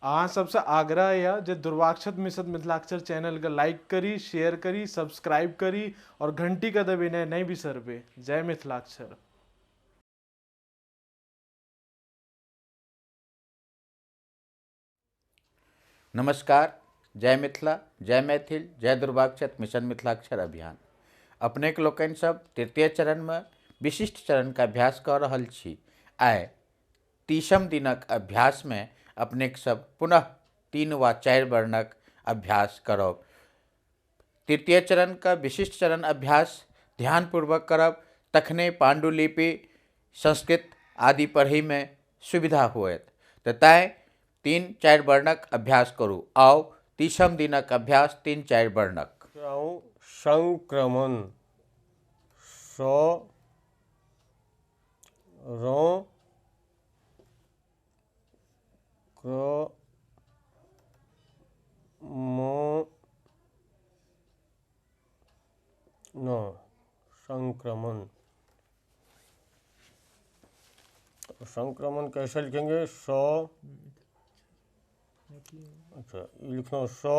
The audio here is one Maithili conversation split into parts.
अहाँ सबसँ आग्रह यऽ जे दुर्वाक्षत मिश्र मिथिलाक्षर चैनलके लाइक करी, शेयर करी, सब्सक्राइब करी और घंटीके दबेनाइ नहि बिसरबै। जय मिथिलाक्षर। नमस्कार, जय मिथिला, जय मैथिल, जय दुर्वाक्षत मिशन मिथिलाक्षर अभियान। अपनेक लोकनि सब तृतीय चरणमे विशिष्ट चरणके अभ्यास कऽ रहल छी। आइ 30म दिनक अभ्यासमे अपनेक सब पुनः 3 वा 4 वर्णक अभ्यास करब। तृतीय चरणके विशिष्ट चरण अभ्यास ध्यानपूर्वक करब, तखने पांडुलिपि, संस्कृत आदि पढ़ैमे सुविधा होयत। तऽ तैँ 3-4 वर्णक अभ्यास करू। आउ 30म दिनक अभ्यास 3-4 वर्णक। संक्रमण स र क्र म न संक्रमण। संक्रमण कैसे लिखेंगे? स, अच्छा लिखना स,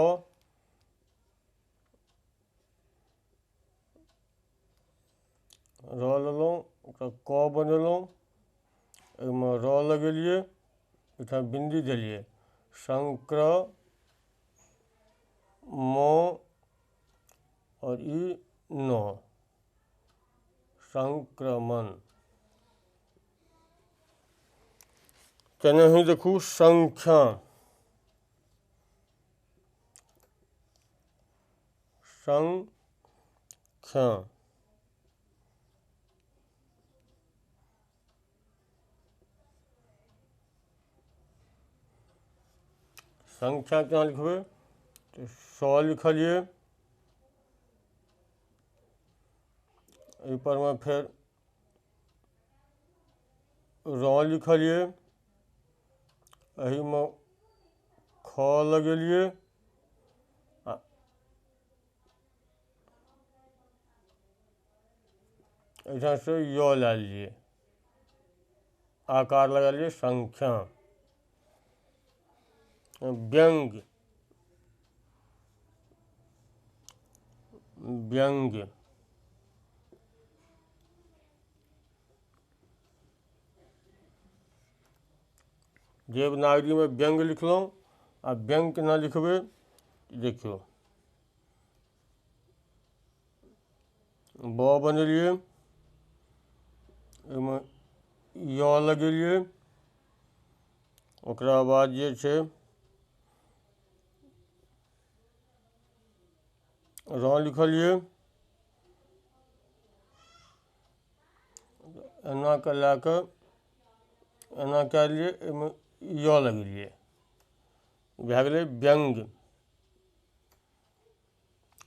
र लेलहुँ, ओकरा क बनेलहुँ, एहिमे र लगेलियै, एहिठाम बिंदी देलियै, संक्र म और ई न, संक्रमण। तेनाही देखू संख्या, संख्या, संख्या केना लिखबै? तऽ स लिखलियै, एहि पर मे फेर र लिखलियै, एहिमे ख लगेलियै, एहिठाम से य लए लेलियै, आकार लगेलियै संख्या। व्यंग्य, व्यंग्य, देवनागरी में व्यंग्य लिखलहुँ। आ व्यंग्य केना लिखबै देखियौ, ब बनेलियै, एहिमे य लगेलियै, ओकरा बाद जे छै र लिखलियै, एना कऽ लए कऽ एना कए लेलियै, एहिमे य लगेलियै, भए गेलै व्यंग्य।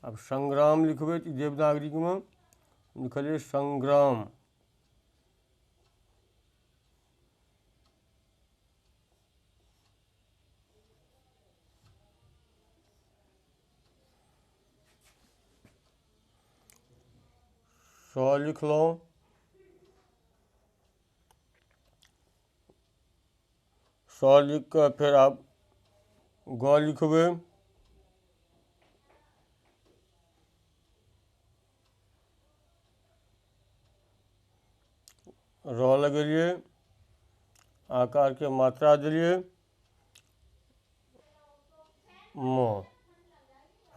आब संग्राम लिखबै तऽ देवनागरीमे लिखलियै संग्राम, स लिखलहुँ, स लिख कऽ फेर आब ग लिखबै, र लगेलियै, आकार के मात्रा देलियै, म,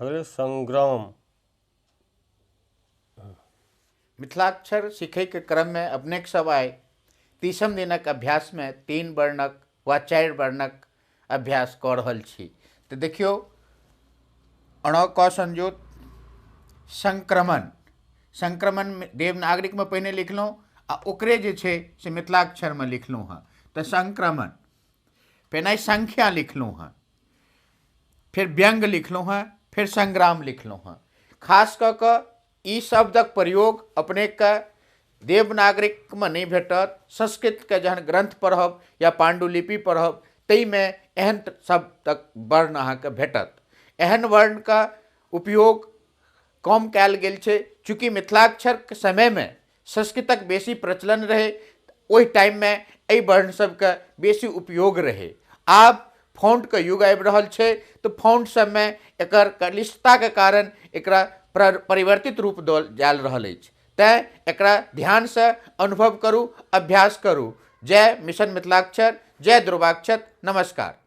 भए गेलै संग्राम। मिथिलाक्षर सीखैके क्रममे अपनेक सब आइ 30म दिनक अभ्यासमे 3 वर्णक वा 4 वर्णक अभ्यास कऽ रहल छी। तऽ देखियौ, अण क संयोत संक्रमण, संक्रमण देवनागरिकमे पहिने लिखलहुँ आ ओकरे जे छै से मिथिलाक्षरमे लिखलहुँ हँ, तऽ संक्रमण। फेर आइ संख्या लिखलहुँ हँ, फेर व्यंग्य लिखलहुँ हँ, फेर संग्राम लिखलहुँ हँ। खास कऽ कऽ ई शब्दक प्रयोग अपनेके देवनागरिकमे नहि भेटत। संस्कृतके जहन ग्रंथ पढ़ब या पांडुलिपि पढ़ब ताहिमे एहन शब्दक वर्ण अहाँके भेटत। एहन वर्णके उपयोग कम कयल गेल छै। चूँकि मिथिलाक्षरके समयमे संस्कृतक बेसी प्रचलन रहै, ओहि टाइममे एहि वर्ण सबके बेसी उपयोग रहै। आब फॉन्टके युग आबि रहल छै, तऽ फॉन्ट सबमे एकर कलिष्ठताके कारण एकरा परिवर्तित रूप देल जा रहल अछि। तैँ एकरा ध्यानसँ अनुभव करू, अभ्यास करू। जय मिशन मिथिलाक्षर, जय ध्रुवाक्षर। नमस्कार।